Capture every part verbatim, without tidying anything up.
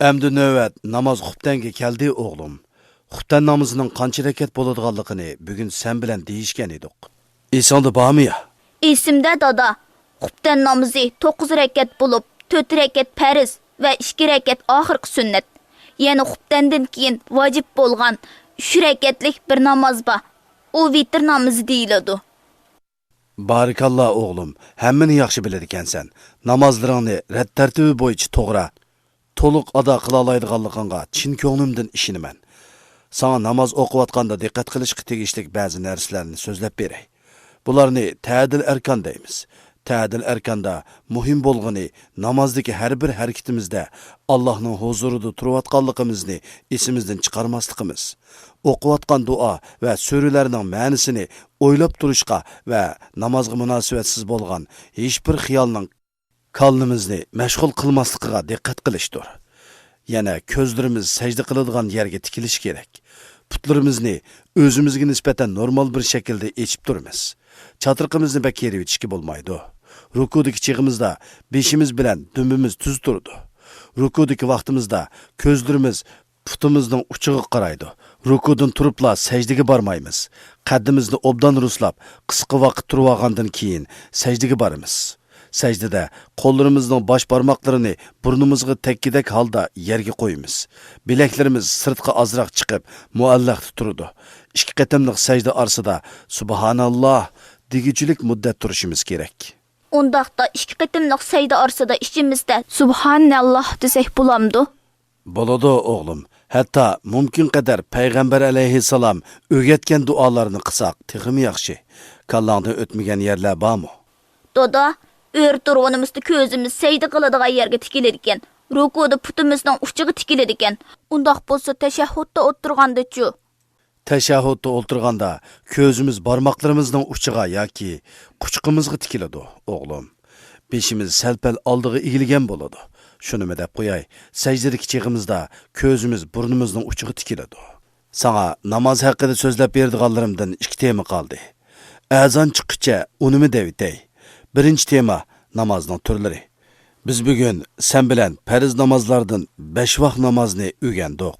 ئەمدى نۆۋەت ناماز خۇپتەنگە كەلدى، ئوغلۇم. خۇپتەن نامىزىنىڭ قانچە رەكەت بولىدىغانلىقىنى بۈگۈن سەن بىلەن دېيىشكەن ئىدۇق. ئېسىڭدە بارمۇ يا؟ ئېسىمدە، دادا. خۇپتەن نامىزى توققۇز رەكەت بولۇپ، تۆت رەكەت پەرز ۋە ئىككى رەكەت ئاخىرقى سۈننەت. يەنە خۇپتەندىن كېيىن ۋاجىپ بولغان ئۈچ رەكەتلىك بىر ناماز بار. ئۇ ۋىتىر نامىزى دېيىلىدۇ. بارىكاللا، ئوغلۇم، ھەممىنى ياخشى بىلىدىكەنسەن. نامازلىرىڭنى رەت تەرتىپى بويىچە توغرا، تولۇق ئادا قىلالايدىغانلىقىڭغا چىن كۆڭلۈمدىن ئىشىنىمەن. ساڭا ناماز ئوقۇۋاتقاندا دىققەت قىلىشقا تېگىشلىك بەزى نەرسىلەرنى سۆزلەپ بېرەي. بۇلارنى تەدىل ئەركان دەيمىز. تەدىل ئەركاندا مۇھىم بولغىنى نامازدىكى ھەر بىر ھەرىكىتىمىزدە ئاللاھنىڭ ھۇزۇرىدا تۇرۇۋاتقانلىقىمىزنى ئېسىمىزدىن چىقارماسلىقىمىز. ئوقۇۋاتقان دۇئا ۋە سۈرىلەرنىڭ مەنىسىنى ئويلاپ تۇرۇشقا ۋە نامازغا مۇناسىۋەتسىز بولغان ھېچبىر خىيالنىڭ كاللىمىزنى مەشغۇل قىلماسلىقىغا دىققەت قىلىشتۇر. يەنە كۆزلىرىمىز سەجدە قىلىدىغان يەرگە تىكىلىشى كېرەك. پۇتلىرىمىزنى ئۆزىمىزگە نىسبەتەن نورمال بىر شەكىلدە ئېچىپ تۇرىمىز. چاترىقىمىزنى بەك كېرىۋېتىشكە بولمايدۇ. رۇكۇدىكى چېغىمىزدا بېشىمىز بىلەن دۈمبىمىز تۈز تۇرىدۇ. رۇكۇدىكى ۋاقتىمىزدا كۆزلىرىمىز پۇتىمىزنىڭ ئۇچىغا قارايدۇ. رۇكۇدىن تۇرۇپلا سەجدىگە بارمايمىز. قەددىمىزنى ئوبدان رۇسلاپ، قىسقا ۋاقىت تۇرۇۋالغاندىن كېيىن سەجدىگە بارىمىز. سەجدىدە قوللىرىمىزنىڭ باش بارماقلىرىنى بۇرنىمىزغا تەگكۈدەك ھالدا يەرگە قويىمىز. بىلەكلىرىمىز سىرتقا ئازراق چىقىپ، مۇئەللەقتە تۇرىدۇ. ئىككى قېتىملىق سەجدە ئارىسىدا «سۇبھاناللاھ» دېگۈچىلىك مۇددەت تۇرۇشىمىز كېرەك. ئۇنداقتا ئىككى قېتىملىق سەجدە ئارىسىدا ئىچىمىزدە «سۇبھانەللاھ» دېسەك بولامدۇ؟ بولىدۇ، ئوغلۇم. ھەتتا مۇمكىن قەدەر پەيغەمبەر ئەلەيھىسسالام ئۆگەتكەن دۇئالارنى قىلساق تېخىمۇ ياخشى. كاللاڭدىن ئۆتمىگەن يەرلەر بارمۇ؟ دادا، ئۆرە تۇرغىنىمىزدا كۆزىمىز سەجدە قىلىدىغان يەرگە تىكىلىدىكەن، رۇكۇدا پۇتىمىزنىڭ ئۇچىغا تىكىلىدىكەن. ئۇنداق بولسا تەشەھھۇدتا ئولتۇرغاندىچۇ؟ تەشەھھۇدتا ئولتۇرغاندا كۆزىمىز بارماقلىرىمىزنىڭ ئۇچىغا ياكى قۇچىقىمىزغا تىكىلىدۇ، ئوغلۇم. بېشىمىز سەل-پەل ئالدىغا ئېگىلگەن بولىدۇ. شۇنىمۇ دەپ قوياي، سەجدىدىكى چېغىمىزدا كۆزىمىز بۇرنىمىزنىڭ ئۇچىغا تىكىلىدۇ. ساڭا ناماز ھەققىدە سۆزلەپ بېرىدىغانلىرىمدىن ئىككى تېما قالدى. ئەزان چىققىچە ئۇنىمۇ دەۋېتەي. بىرىنچى تېما، نامازنىڭ تۈرلىرى. بىز بۈگۈن سەن بىلەن پەرز نامازلاردىن بەش ۋاق نامازنى ئۆگەندۇق.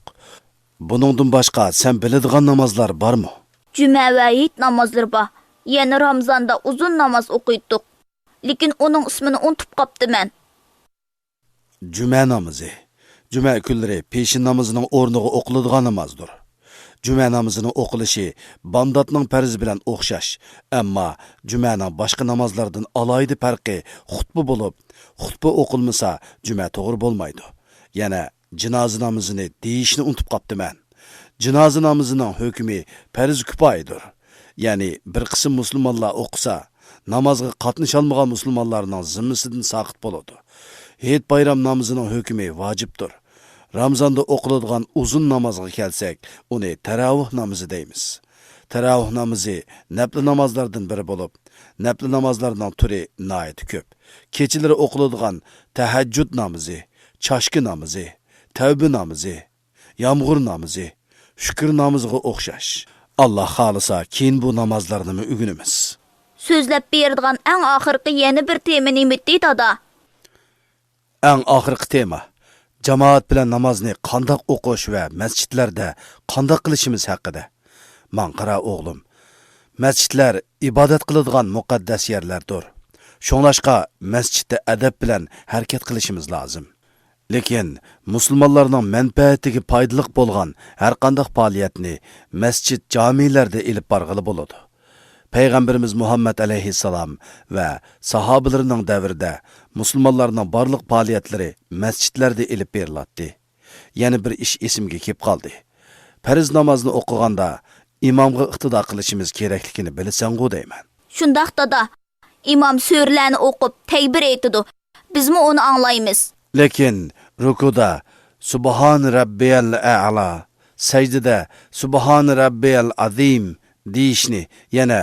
بۇنىڭدىن باشقا سەن بىلىدىغان نامازلار بارمۇ؟ جۈمە ۋە ھېيت نامازلىرى بار. يەنە رامىزاندا ئۇزۇن ناماز ئوقۇيتتۇق. لېكىن ئۇنىڭ ئىسمىنى ئۇنتۇپ قاپتىمەن. جۈمە نامىزى. جۈمە كۈنلىرى پېشىن نامىزىنىڭ ئورنىغا ئوقۇلىدىغان نامازدۇر. جۈمە نامىزىنىڭ ئوقۇلۇشى بامداتنىڭ پەرزى بىلەن ئوخشاش، ئەمما جۈمەنىڭ باشقا نامازلاردىن ئالاھىدە پەرقى خۇتبە بولۇپ، خۇتبە ئوقۇلمىسا جۈمە توغرا بولمايدۇ. يەنە جىنازا نامىزىنى دېيىشنى ئۇنتۇپ قاپتىمەن. جىنازا نامىزىنىڭ ھۆكمى پەرز كۇپايىدۇر. يەنى بىر قىسىم مۇسۇلمانلار ئوقۇسا، نامازغا قاتنىشالمىغان مۇسۇلمانلارنىڭ زىممىسىدىن ساقىت بولىدۇ. ھېيت بايرام نامىزىنىڭ ھۆكمى ۋاجىپتۇر. رامىزاندا ئوقۇلىدىغان ئۇزۇن نامازغا كەلسەك، ئۇنى تەراۋىھ نامىزى دەيمىز. تەراۋىھ نامىزى نەپلى نامازلاردىن بىرى بولۇپ، نەپلى نامازلارنىڭ تۈرى ناھايىتى كۆپ. كېچىلىرى ئوقۇلىدىغان تەھەججۇد نامىزى، چاشكا نامىزى، تەۋبە نامىزى، يامغۇر نامىزى، شۈكۈر نامىزىغا ئوخشاش. ئاللا خالىسا، كېيىن بۇ نامازلارنىمۇ ئۆگىنىمىز. سۆزلەپ بېرىدىغان ئەڭ ئاخىرقى يەنە بىر تېما نېمىتى، دادا؟ ئەڭ ئاخىرقى تېما، جامائەت بىلەن نامازنى قانداق ئوقۇش ۋە مەسچىتلەردە قانداق قىلىشىمىز ھەققىدە. ماڭا قارا، ئوغلۇم. مەسچىتلەر ئىبادەت قىلىدىغان مۇقەددەس يەرلەردۇر. شۇڭلاشقا، مەسچىتتە ئەدەپ بىلەن ھەرىكەت قىلىشىمىز لازىم. لېكىن مۇسۇلمانلارنىڭ مەنپەئەتىگە پايدىلىق بولغان ھەرقانداق پائالىيەتنى مەسچىت، جامىلەردە ئېلىپ بارغىلى بولىدۇ. پەيغەمبىرىمىز مۇھەممەد ئەلەيھىسسالام ۋە ساھابىلىرىنىڭ دەۋرىدە مۇسۇلمانلارنىڭ بارلىق پائالىيەتلىرى مەسچىتلەردە ئېلىپ بېرىلاتتى. يەنە بىر ئىش ئېسىمگە كېلىپ قالدى. پەرز نامازنى ئوقۇغاندا ئىمامغا ئىقتىدا قىلىشىمىز كېرەكلىكىنى بىلىسەنغۇ دەيمەن. شۇنداق، دادا. ئىمام سۈرىلەرنى ئوقۇپ، تەكبىر ئېيتىدۇ. بىزمۇ ئۇنى ئاڭلايمىز. لېكىن رۇكۇدا «سۇبھان رەببىيەل ئەئلا»، سەجدىدە «سۇبھان رەببىيەل ئازىم» دېيىشنى، يەنە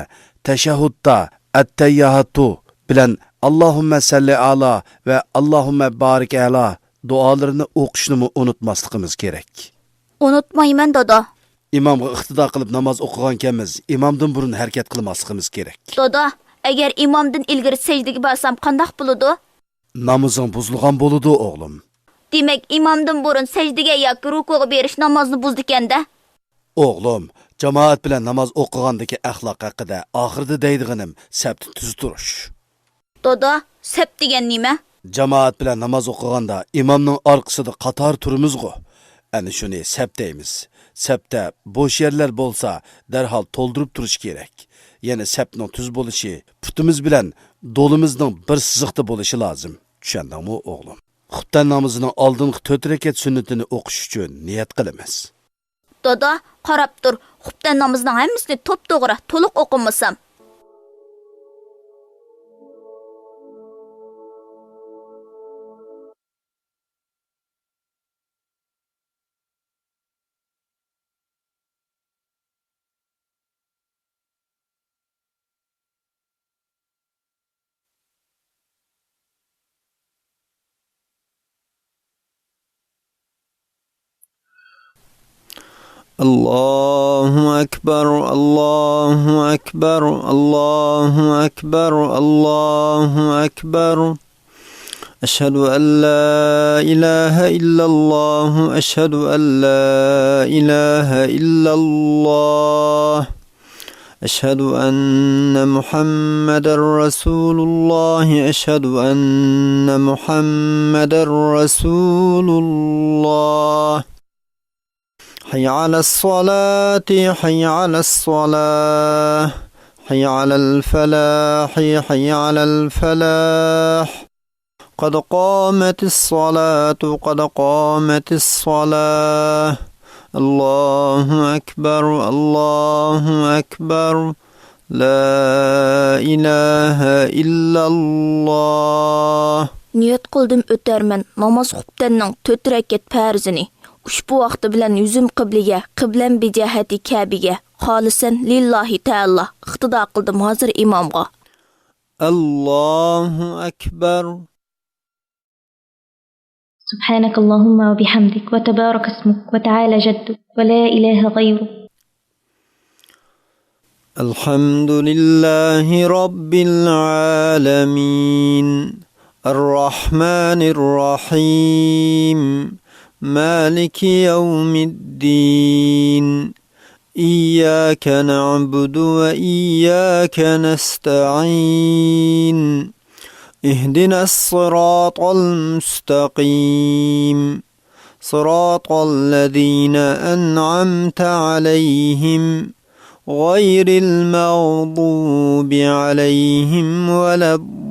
تەشەھھۇدتا «ئەتتەيياھاتۇ» بىلەن «ئاللاھۇممە سەللى ئالا» ۋە «ئاللاھۇممە بارىك ئالا» دۇئالىرىنى ئوقۇشنىمۇ ئۇنتۇماسلىقىمىز كېرەك. ئۇنتۇمايمەن، دادا. ئىمامغا ئىقتىدا قىلىپ ناماز ئوقۇغانكەنمىز، ئىمامدىن بۇرۇن ھەرىكەت قىلماسلىقىمىز كېرەك. دادا، ئەگەر ئىمامدىن ئىلگىرى سەجدىگە بارسام قانداق بولىدۇ؟ نامىزىڭ بۇزۇلغان بولىدۇ، ئوغلۇم. دېمەك، ئىمامدىن بۇرۇن سەجدىگە ياكى رۇكۇغا بېرىش نامازنى بۇزىدىكەن-دە. ئوغلۇم، جامائەت بىلەن ناماز ئوقۇغاندىكى ئەخلاق ھەققىدە ئاخىرىدا دەيدىغىنىم سەپنى تۈز تۇرۇش. دادا، سەپ دېگەن نېمە؟ جامائەت بىلەن ناماز ئوقۇغاندا ئىمامنىڭ ئارقىسىدا قاتار تۇرىمىزغۇ. ئەنە شۇنى سەپ دەيمىز. سەپتە بوش يەرلەر بولسا، دەرھال تولدۇرۇپ تۇرۇش كېرەك. يەنە سەپنىڭ تۈز بولۇشى پۇتىمىز بىلەن دولىمىزنىڭ بىر سىزىقتا بولۇشى لازىم. چۈشەندىڭمۇ، ئوغلۇم؟ خۇپتەن نامىزىنىڭ ئالدىنقى تۆت رەكەت سۈننىتىنى ئوقۇش ئۈچۈن نىيەت قىلىمىز. دادا، قاراپ تۇر، خۇپتەن نامىزىنىڭ ھەممىسىنى توپتوغرا، تولۇق ئوقۇمىسام. الله أكبر، الله أكبر، الله أكبر، الله أكبر. أشهد أن لا إله إلا الله، أشهد أن لا إله إلا الله. أشهد أن محمدا رسول الله، أشهد أن محمدا رسول الله. حي على الصلاة، حي على الصلاة، حي على الفلاح، حي على الفلاح. قد قامت الصلاة، قد قامت الصلاة. الله أكبر، الله أكبر. لا إله إلا الله. نىيەت قىلدىم ئۆتەرمەن ناماز خۇپتەننىڭ تۆت رەكەت پەرزىنى. ئۇشبۇ ۋاقتى بىلەن يۈزۈم قىبلىگە، قىبلەم بىجەھەتى كەبىگە، خالىسەن لىللاھى تەئالا، ئىقتىدا قىلدىم ھازىر ئىمامغا. الله أكبر. سبحانك اللهم وبحمدك وتبارك اسمك وتعالى جدك ولا إله غيرك. الحمد لله رب العالمين. الرحمن الرحيم. مالك يوم الدين. إياك نعبد وإياك نستعين. اهدنا الصراط المستقيم. صراط الذين أنعمت عليهم غير المغضوب عليهم ولا الضالين.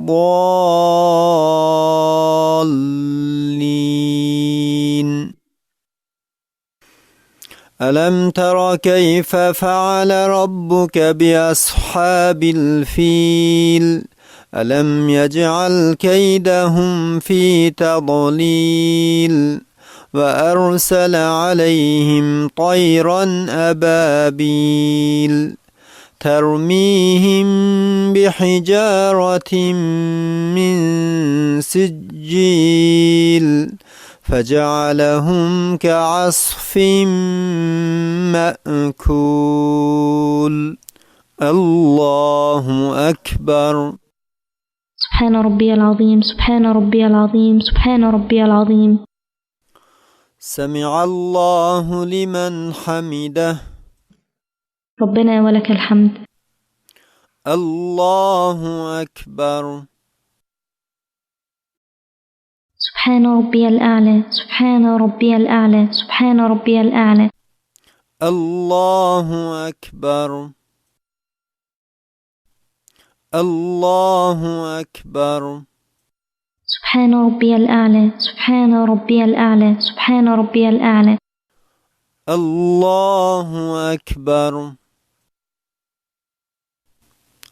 ألم تر كيف فعل ربك بأصحاب الفيل؟ ألم يجعل كيدهم في تضليل؟ وأرسل عليهم طيرا أبابيل ترميهم بحجارة من سجيل فجعلهم كعصف مأكول. الله أكبر. سبحان ربي العظيم، سبحان ربي العظيم، سبحان ربي العظيم. سمع الله لمن حمده. ربنا ولك الحمد. الله أكبر. سبحان ربي الأعلى، سبحان ربي الأعلى، سبحان ربي الأعلى. الله أكبر. الله أكبر. سبحان ربي الأعلى، سبحان ربي الأعلى، سبحان ربي الأعلى. الله أكبر.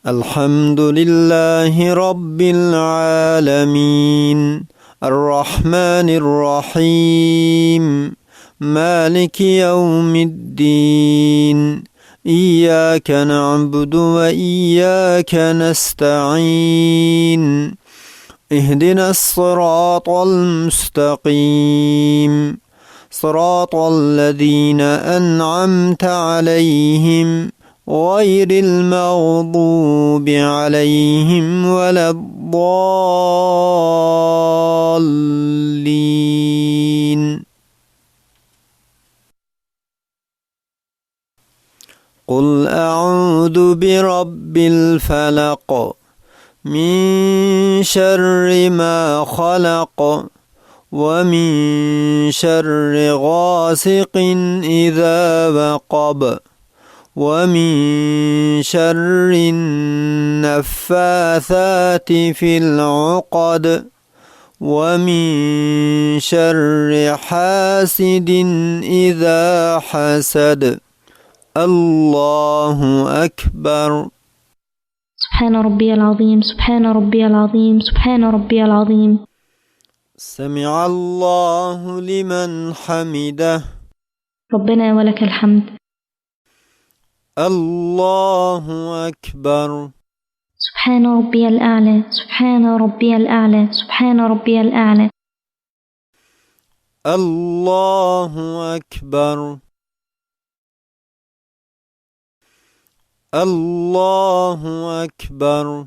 الحمد لله رب العالمين. الرحمن الرحيم. مالك يوم الدين. إياك نعبد وإياك نستعين. اهدنا الصراط المستقيم. صراط الذين أنعمت عليهم غير المغضوب عليهم ولا الضالين. قل أعوذ برب الفلق. من شر ما خلق. ومن شر غاسق إذا وقب. ومن شر النفاثات في العقد. ومن شر حاسد إذا حسد. الله أكبر. سبحان ربي العظيم، سبحان ربي العظيم، سبحان ربي العظيم. سمع الله لمن حمده. ربنا ولك الحمد. الله أكبر. سبحان ربي الأعلى، سبحان ربي الأعلى، سبحان ربي الأعلى. الله أكبر. الله أكبر.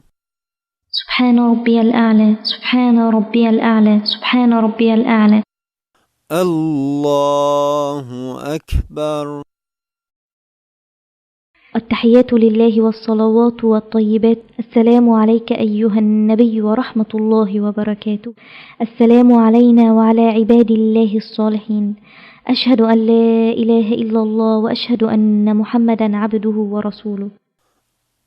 سبحان ربي الأعلى، سبحان ربي الأعلى، سبحان ربي الأعلى. الله أكبر. التحيات لله والصلوات والطيبات. السلام عليك أيها النبي ورحمة الله وبركاته. السلام علينا وعلى عباد الله الصالحين. أشهد أن لا إله إلا الله وأشهد أن محمدا عبده ورسوله.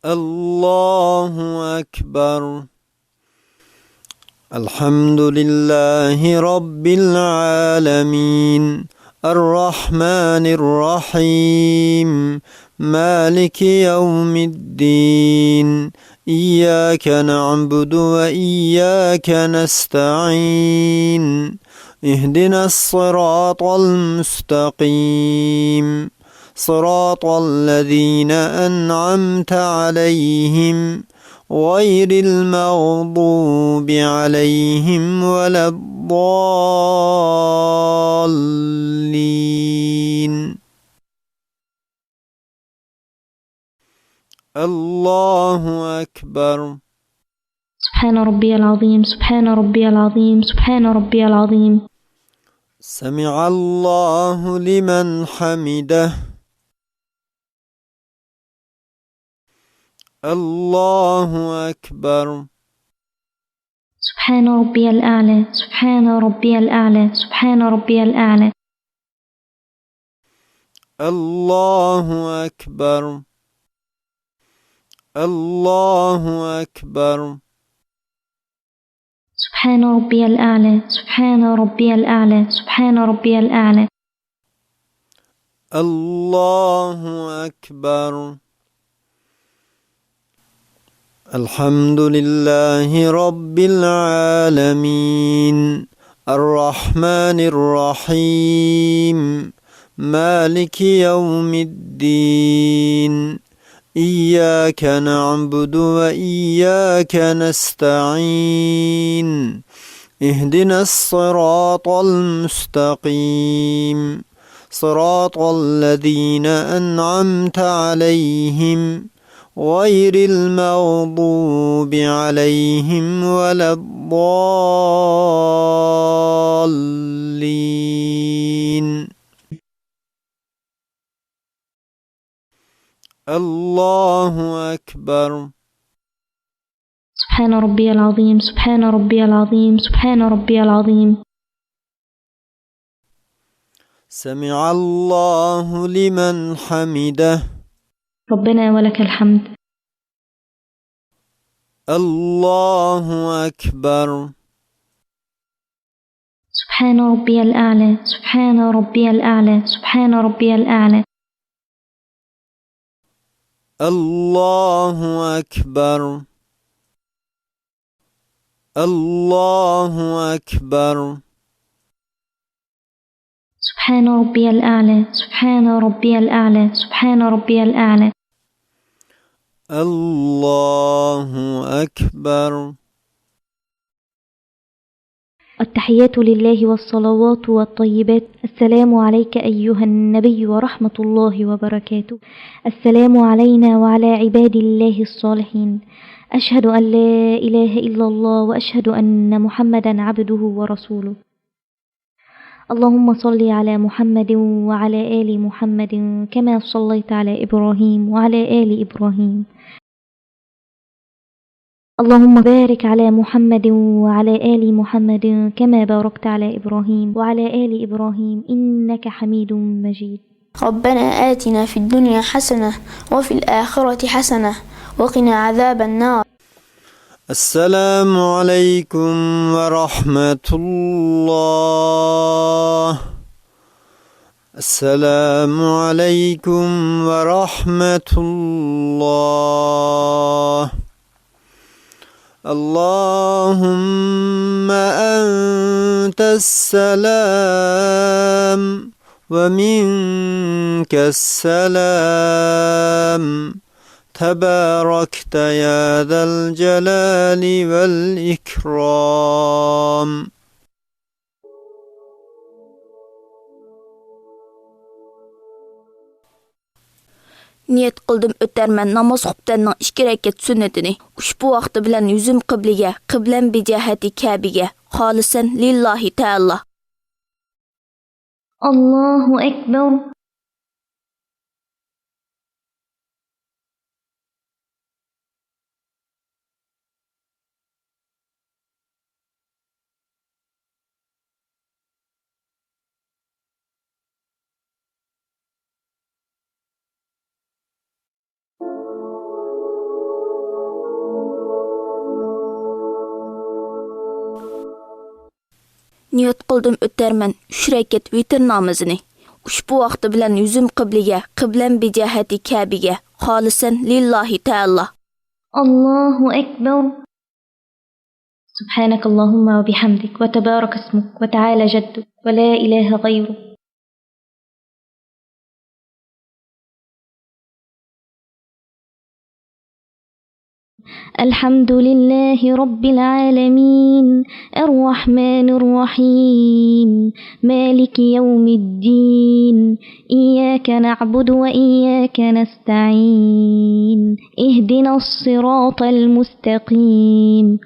الله أكبر. الحمد لله رب العالمين. الرحمن الرحيم. مالك يوم الدين. إياك نعبد وإياك نستعين. اهدنا الصراط المستقيم. صراط الذين أنعمت عليهم غير المغضوب عليهم ولا الضالين. الله أكبر. سبحان ربي العظيم، سبحان ربي العظيم، سبحان ربي العظيم. سمع الله لمن حمده. الله أكبر. سبحان ربي الأعلى، سبحان ربي الأعلى، سبحان ربي الأعلى. الله أكبر. الله أكبر. سبحان ربي الأعلى، سبحان ربي الأعلى، سبحان ربي الأعلى. الله أكبر. الحمد لله رب العالمين. الرحمن الرحيم. مالك يوم الدين. إياك نعبد وإياك نستعين. اهدنا الصراط المستقيم. صراط الذين أنعمت عليهم غير المغضوب عليهم ولا الضالين. الله أكبر. سبحان ربي العظيم، سبحان ربي العظيم، سبحان ربي العظيم. سمع الله لمن حمده. ربنا ولك الحمد. الله أكبر. سبحان ربي الأعلى، سبحان ربي الأعلى، سبحان ربي الأعلى. الله أكبر. الله أكبر. سبحان ربي الأعلى، سبحان ربي الأعلى، سبحان ربي الأعلى. الله أكبر. التحيات لله والصلوات والطيبات. السلام عليك أيها النبي ورحمة الله وبركاته. السلام علينا وعلى عباد الله الصالحين. أشهد أن لا إله إلا الله وأشهد أن محمدا عبده ورسوله. اللهم صل على محمد وعلى آل محمد كما صليت على إبراهيم وعلى آل إبراهيم. اللهم بارك على محمد وعلى آل محمد كما باركت على إبراهيم وعلى آل إبراهيم إنك حميد مجيد. ربنا آتنا في الدنيا حسنة وفي الآخرة حسنة وقنا عذاب النار. السلام عليكم ورحمة الله. السلام عليكم ورحمة الله. اللهم أنت السلام ومنك السلام، تباركت يا ذا الجلال والإكرام. نىيەت قىلدىم ئۆتەرمەن ناماز خۇپتەننىڭ ئىككى رەكەت سۈننىتىنى. ئۇشبۇ ۋاقتى بىلەن يۈزۈم قىبلىگە، قىبلەم بىجەھەتى كەبىگە، خالىسەن لىللاھى تەئالا. الله أكبر. نىيەت قىلدىم ئۆتەرمەن ئۈچ رەكەت ۋىتىر نامىزىنى. ئۇشبۇ ۋاقتى بىلەن يۈزۈم قىبلىگە، قىبلەم بىجەھەتى كەبىگە، خالىسەن لىللاھى تەئالا. الله أكبر. سبحانك اللهم وبحمدك وتبارك اسمك وتعالى جدك ولا إله غيرك. الحمد لله رب العالمين، الرحمن الرحيم، مالك يوم الدين، إياك نعبد وإياك نستعين، اهدنا الصراط المستقيم،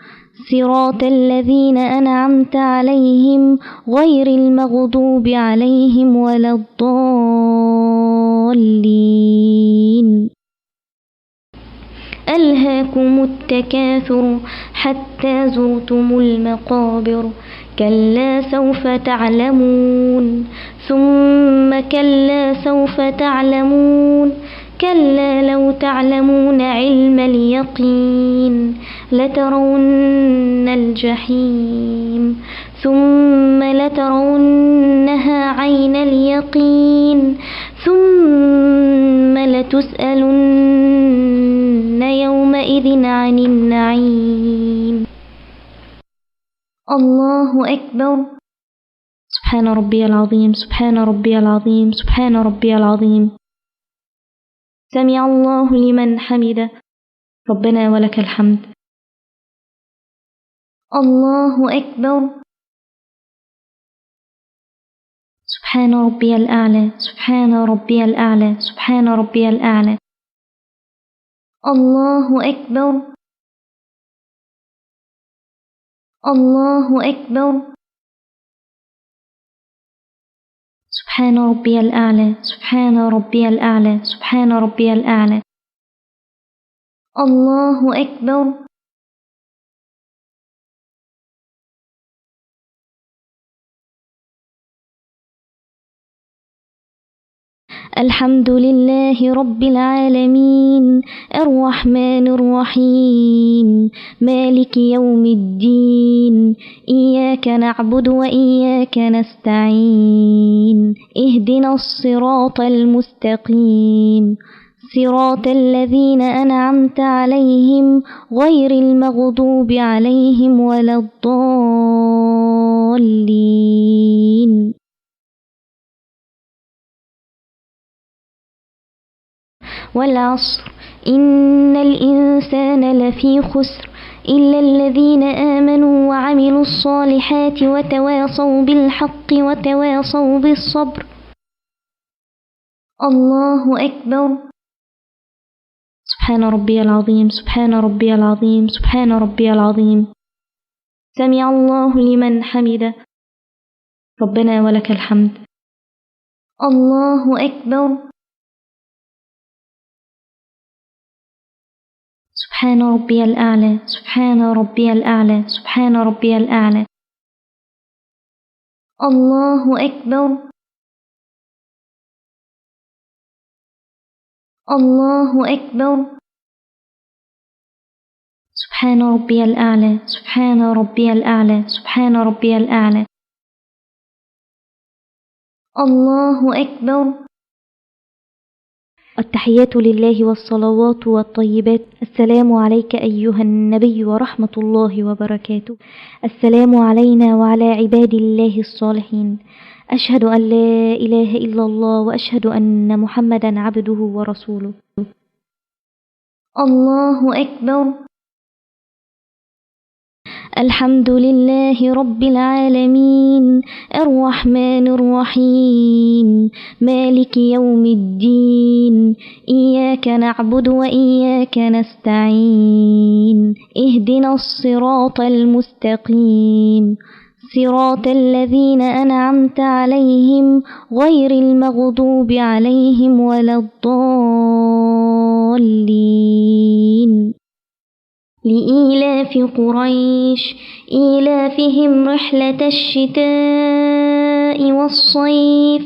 صراط الذين أنعمت عليهم غير المغضوب عليهم ولا الضالين. ألهاكم التكاثر حتى زرتم المقابر. كلا سوف تعلمون. ثم كلا سوف تعلمون. كلا لو تعلمون علم اليقين لترون الجحيم ثم لترونها عين اليقين ثم لتسألن يومئذ عن النعيم. الله أكبر. سبحان ربي العظيم، سبحان ربي العظيم، سبحان ربي العظيم. سمع الله لمن حمده. ربنا ولك الحمد. الله أكبر. سبحان ربي الأعلى، سبحان ربي الأعلى، سبحان ربي الأعلى. الله أكبر. الله أكبر. سبحان ربي الأعلى، سبحان ربي الأعلى، سبحان ربي الأعلى. الله أكبر. الحمد لله رب العالمين، الرحمن الرحيم، مالك يوم الدين، إياك نعبد وإياك نستعين، اهدنا الصراط المستقيم، صراط الذين أنعمت عليهم غير المغضوب عليهم ولا الضالين. والعصر، إن الإنسان لفي خسر، إلا الذين آمنوا وعملوا الصالحات وتواصوا بالحق وتواصوا بالصبر. الله أكبر. سبحان ربي العظيم، سبحان ربي العظيم، سبحان ربي العظيم. سمع الله لمن حمده. ربنا ولك الحمد. الله أكبر. سبحان ربي الأعلى، سبحان ربي الأعلى، سبحان ربي الأعلى. الله أكبر. الله أكبر. سبحان ربي الأعلى، سبحان ربي الأعلى، سبحان ربي الأعلى. الله أكبر. التحيات لله والصلوات والطيبات. السلام عليك أيها النبي ورحمة الله وبركاته. السلام علينا وعلى عباد الله الصالحين. أشهد أن لا إله إلا الله وأشهد أن محمدا عبده ورسوله. الله أكبر. الحمد لله رب العالمين. الرحمن الرحيم. مالك يوم الدين. إياك نعبد وإياك نستعين. اهدنا الصراط المستقيم. صراط الذين أنعمت عليهم غير المغضوب عليهم ولا الضالين. لإيلاف قريش إيلافهم رحلة الشتاء والصيف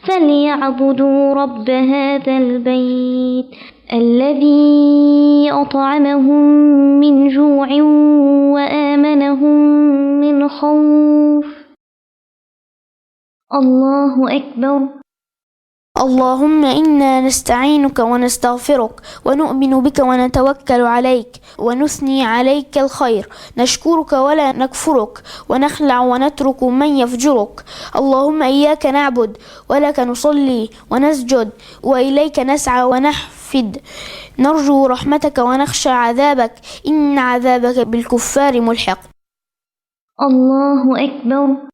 فليعبدوا رب هذا البيت الذي أطعمهم من جوع وآمنهم من خوف. الله أكبر. اللهم إنا نستعينك ونستغفرك ونؤمن بك ونتوكل عليك ونثني عليك الخير، نشكرك ولا نكفرك، ونخلع ونترك من يفجرك. اللهم إياك نعبد ولك نصلي ونسجد وإليك نسعى ونحفد، نرجو رحمتك ونخشى عذابك، إن عذابك بالكفار ملحق. الله أكبر.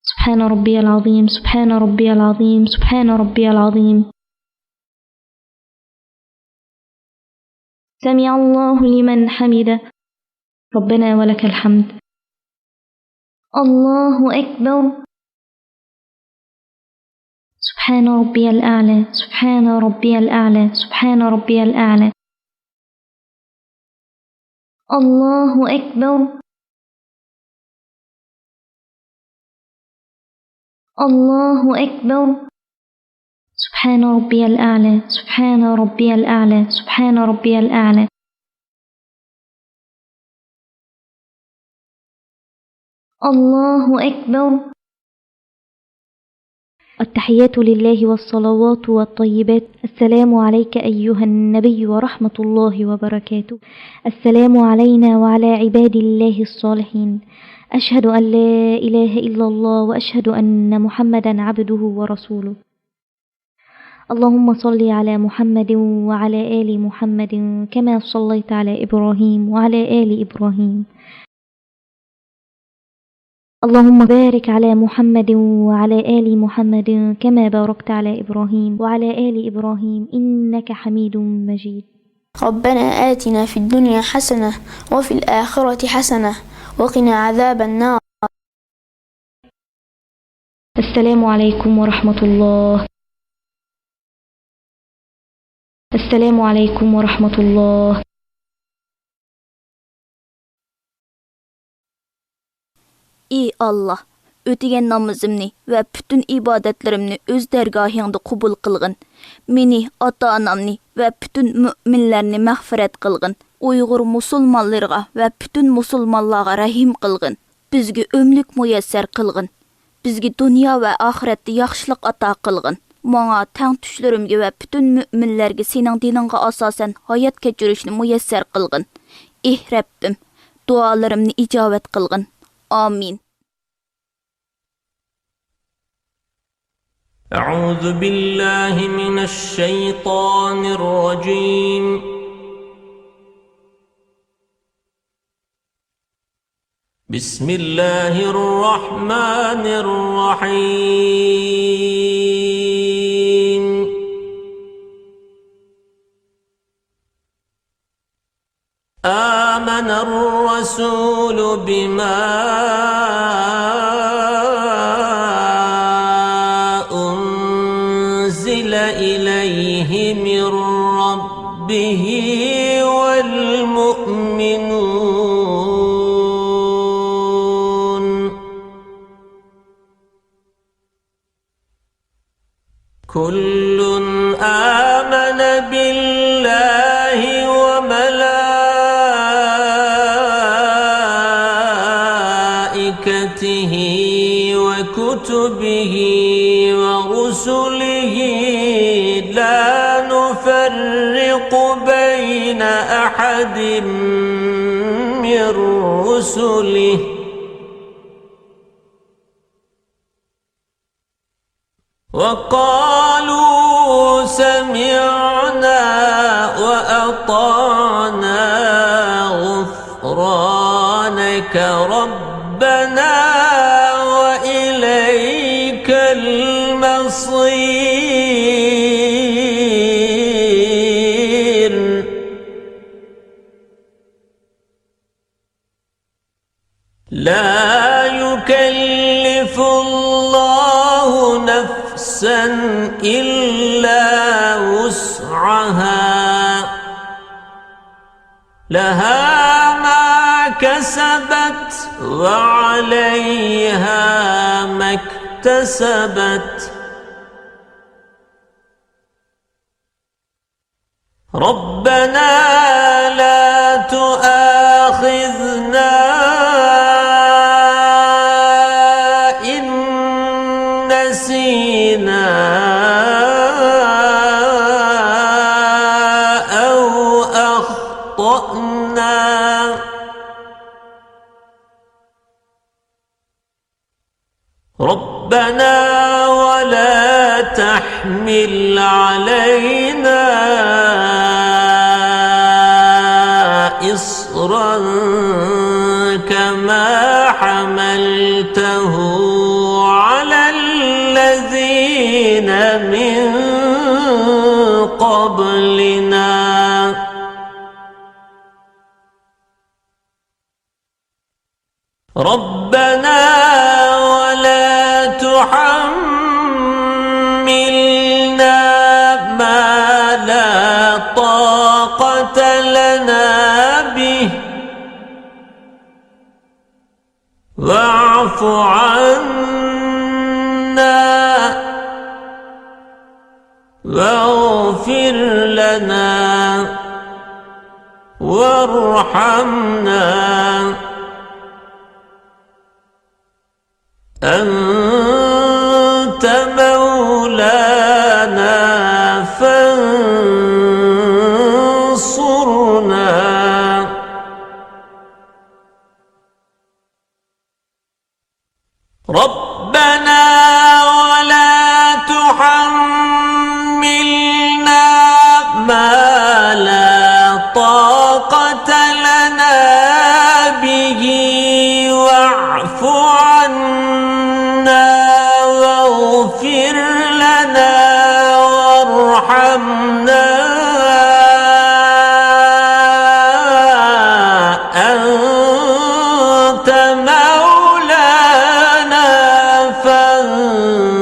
سبحان ربي العظيم، سبحان ربي العظيم، سبحان ربي العظيم. سمع الله لمن حمده. ربنا ولك الحمد. الله أكبر. سبحان ربي الأعلى، سبحان ربي الأعلى، سبحان ربي الأعلى. الله أكبر. الله أكبر. سبحان ربي الأعلى، سبحان ربي الأعلى، سبحان ربي الأعلى. الله أكبر. التحيات لله والصلوات والطيبات. السلام عليك أيها النبي ورحمة الله وبركاته. السلام علينا وعلى عباد الله الصالحين. أشهد أن لا إله إلا الله وأشهد أن محمدا عبده ورسوله. اللهم صل على محمد وعلى آل محمد كما صليت على إبراهيم وعلى آل إبراهيم. اللهم بارك على محمد وعلى آل محمد كما باركت على إبراهيم وعلى آل إبراهيم إنك حميد مجيد. ربنا آتنا في الدنيا حسنة وفي الآخرة حسنة وقنا عذاب النار. السلام عليكم ورحمة الله. السلام عليكم ورحمة الله. ئى ئاللاھ، ئۆتىگەن نامىزىمنى ۋە پۈتۈن ئىبادەتلىرىمنى ئۆز دەرگاھىڭدا قوبۇل قىلغىن. مېنى، ئاتا-ئانامنى ۋە پۈتۈن مۆمىنلەرنى مەغپىرەت قىلغىن. ئۇيغۇر مۇسۇلمانلىرىغا ۋە پۈتۈن مۇسۇلمانلارغا رەھىم قىلغىن. بىزگە ئۆملۈك مۇيەسسەر قىلغىن. بىزگە دۇنيا ۋە ئاخىرەتتە ياخشىلىق ئاتا قىلغىن. ماڭا، تەڭتۇشلىرىمگە ۋە پۈتۈن مۆمىنلەرگە سېنىڭ دىنىڭغا ئاساسەن ھايات كەچۈرۈشنى مۇيەسسەر قىلغىن. ئى رەببىم، دۇئالىرىمنى ئىجابەت قىلغىن. ئامىن. أعوذ بالله من الشيطان الرجيم. بسم الله الرحمن الرحيم. آمن الرسول بما به والمؤمنون. كل آمن بالله وملائكته وكتبه ورسله لا نفرق بين أحد من رسله وقالوا سمعنا وأطعنا غفرانك ربنا وإليك المصير. لا يكلف الله نفسا إلا وسعها، لها ما كسبت وعليها ما اكتسبت. ربنا لا تؤاخذنا إن نسينا أو أخطأنا. ربنا ولا تحمل علينا إصرا كما حملته على الذين من قبلنا. ربنا ولا تحملنا ما لا طاقة لنا به واعف عنا واغفر لنا وارحمنا أنت مولانا فانصرنا. ربنا ولا تحملنا ما لا طاقة لنا به واعف عنا واغفر لنا وارحمنا أنت مولانا فانصرنا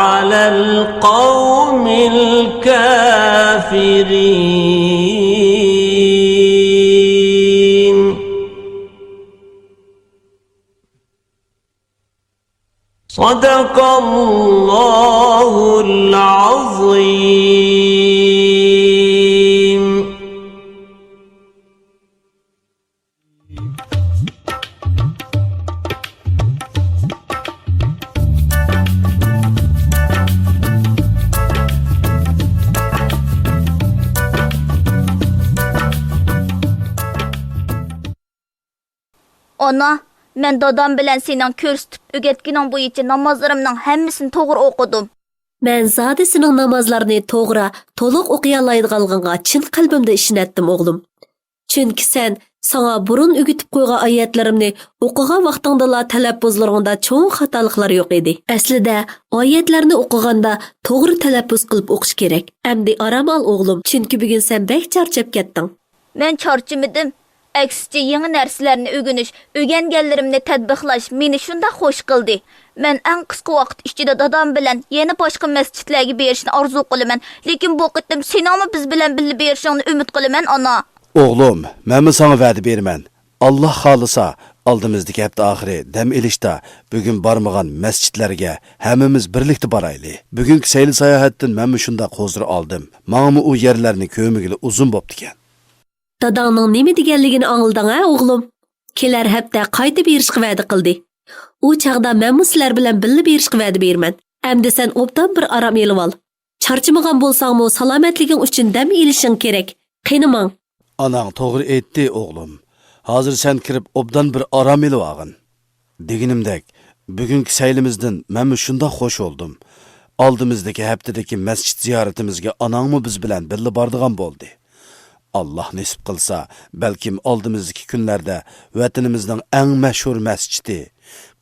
على القوم الكافرين. صدق الله العظيم. ئانا، مەن دادام بىلەن سېنىڭ كۆرسىتىپ ئۆگەتكىنىڭ بويىچە نامازلىرىمنىڭ ھەممىسىنى توغرا ئوقۇدۇم. مەن زادى سېنىڭ نامازلارنى توغرا، تولۇق ئوقۇيالايدىغانلىقىڭغا چىن قەلبىمدىن ئىشىنەتتىم، ئوغلۇم. چۈنكى سەن ساڭا بۇرۇن ئۆگىتىپ قويغان ئايەتلىرىمنى ئوقۇغان ۋاقتىڭدىلا تەلەپپۇزلىرىڭدا چوڭ خاتالىقلار يوق ئىدى. ئەسلىدە، ئايەتلەرنى ئوقۇغاندا توغرا تەلەپپۇز قىلىپ ئوقۇش كېرەك. ئەمدى ئارام ئال، ئوغلۇم، چۈنكى بۈگۈن سەن بەك چارچاپ كەتتىڭ. مەن چارچىمىدىم. ئەكسىچە، يېڭى نەرسىلەرنى ئۆگىنىش، ئۆگەنگەنلىرىمنى تەتبىقلاش مېنى شۇنداق خوش قىلدى. مەن ئەڭ قىسقا ۋاقىت ئىچىدە دادام بىلەن يەنە باشقا مەسچىتلەرگە بېرىشنى ئارزۇ قىلىمەن، لېكىن بۇ قېتىم سېنىڭمۇ بىز بىلەن بىللە بېرىشىڭنى ئۈمىد قىلىمەن، ئانا. ئوغلۇم، مەنمۇ ساڭا ۋەدە بېرىمەن. ئاللا خالىسا، ئالدىمىزدىكى ھەپتە ئاخىرى دەم ئېلىشتا بۈگۈن بارمىغان مەسچىتلەرگە ھەممىمىز بىرلىكتە بارايلى. بۈگۈنكى سەيلە ساياھەتتىن مەنمۇ شۇنداق ھۇزۇر ئالدىم. ماڭىمۇ ئۇ يەرلەرنى كۆرمىگىلى ئۇزۇن بوپتىكەن. داداڭنىڭ نېمە دېگەنلىكىنى ئاڭلىدىڭ ھە، ئوغلۇم؟ كېلەر ھەپتە قايتا بېرىشقا ۋەدە قىلدى. ئۇ چاغدا مەنمۇ سىلەر بىلەن بىللە بېرىشقا ۋەدە بېرىمەن. ئەمدى سەن ئوبدان بىر ئارام ئېلىۋال. چارچىمىغان بولساڭمۇ، سالامەتلىكىڭ ئۈچۈن دەم ئېلىشىڭ كېرەك. قېنى ماڭ. ئاناڭ توغرا ئېيتتى، ئوغلۇم. ھازىر سەن كىرىپ ئوبدان بىر ئارام ئېلىۋالغىن. دېگىنىمدەك، بۈگۈنكى سەيلىمىزدىن مەنمۇ شۇنداق خوش بولدۇم. ئالدىمىزدىكى ھەپتىدىكى مەسچىت زىيارىتىمىزگە ئاناڭمۇ بىز بىلەن بىللە بارىدىغان بولدى. ئاللا نېسىپ قىلسا، بەلكىم ئالدىمىزدىكى كۈنلەردە ۋەتىنىمىزنىڭ ئەڭ مەشھۇر مەسچىتى،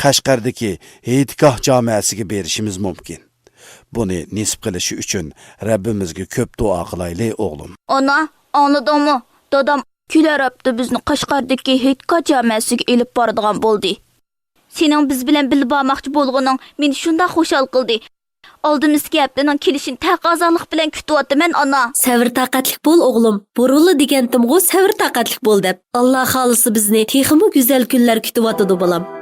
قەشقەردىكى ھېيتگاھ جامەسىگە بېرىشىمىز مۇمكىن. بۇنى نېسىپ قىلىشى ئۈچۈن رەببىمىزگە كۆپ دۇئا قىلايلى، ئوغلۇم. ئانا، ئاڭلىدىڭمۇ؟ دادام كېلەر ھەپتە بىزنى قەشقەردىكى ھېيتگاھ جامەسىگە ئېلىپ بارىدىغان بولدى. سېنىڭ بىز بىلەن بىللە بارماقچى بولغىنىڭ مېنى شۇنداق خۇشال قىلدى. ئالدىمىزدىكى ھەپتىنىڭ كېلىشىنى تەقەززالىق بىلەن كۈتۈۋاتىمەن، ئانا. سەۋر-تاقەتلىك بول، ئوغلۇم. بۇرۇنلا دېگەنتىمغۇ، سەۋر-تاقەتلىك بول دەپ. ئاللا خالىسا، بىزنى تېخىمۇ گۈزەل كۈنلەر كۈتۈۋاتىدۇ، بالام.